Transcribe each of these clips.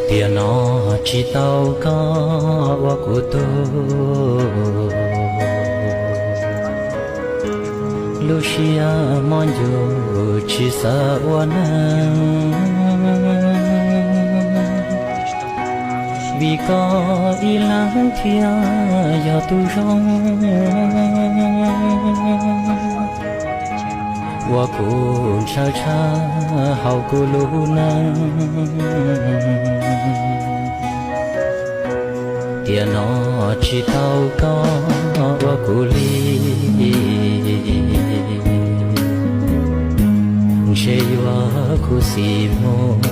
Tiam no tsis tau koj ua kuv tug, lub siab mob ncuj tsis xav ua neeg, vim koj ib leeg thiaj yog tus zoo. Ua kuv ntshaw tshaj hauv kuv lub neej. Tiam no tsis tau koj ua kuv li, ntshe yuav khuv xim mus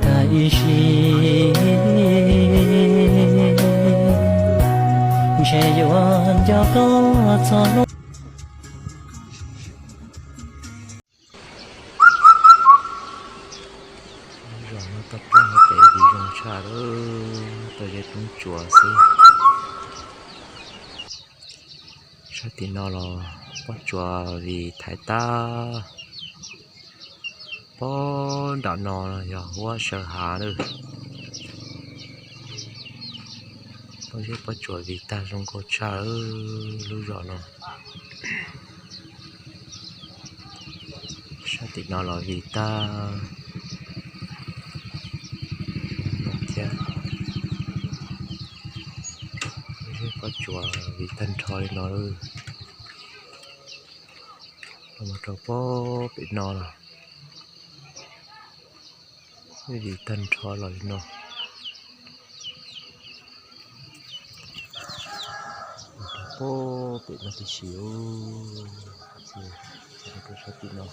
tag ib sim, ntshe yuav nco koj txog hnub. Zos no tau poob hauv pes vim zoo tshaj lawm, tau zeb roob tsuas xwb. Sab tim no los pob tsuas vim thaiv tag. Pob nram no yog huab sawv hav lawm. Pob zeb pob tsuas vim tag zoo nkauj tshaj lub zos no. Sab tim no los vim tag thiab. Pob zeb pob tsuas vim tag nrho li no. Los mus rau pob pem no los vim tag nrho los li no. Pob pem no tib si, rau sab tim no.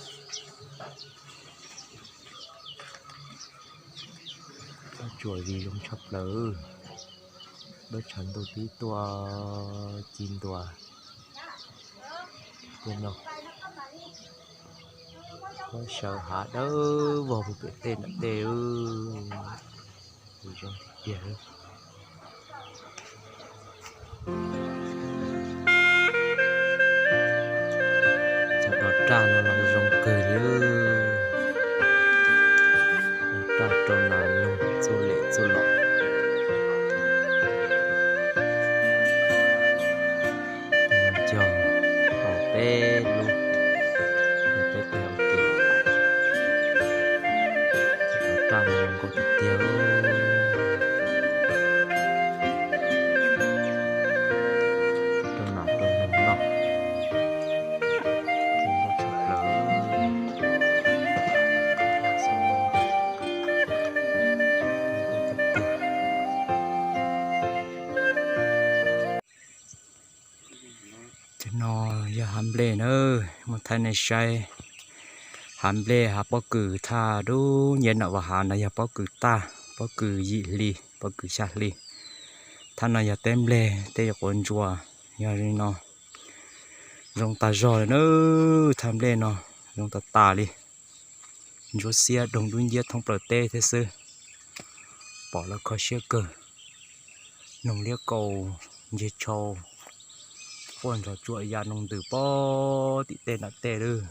Pob tsuas vim zoo tshaj plaws. Dawb tshav ntuj tib tuaj ci ntua. Tej no pob sawv hav dawb vog puag pem tej nram tej. Zoo tiag tiag. Cov dov raj no los zoo kawg li. Dov raj rau nas noog txuj lem txuj lom. Cog tau peb lub, peb teg ua ke. Dov raj no zoo nkauj tiag tiag. Rau nas rau noog noj. Zoo nkauj tshaj plaws. Cov no yog hav nplej na, muab thaij nej saib. Hav nplej hav pob kws thaj dub nce nram vas hav no yog pob kws tag, pob kws yim hli, pob kws xya hli. Thaj no yog teb nplej, teb quav ntsuas, yog li no. Zoo tas zog li na, thaj nplej no zoo tas tas li. Ntsuab xiab doog dub nciab thoob plaws teb thiab xwb. Pom los kho siab kawg. Noog liab kaus ncig tshau, quaj nrov tsuam ya noog ntws pob tim tej nram tej lawm.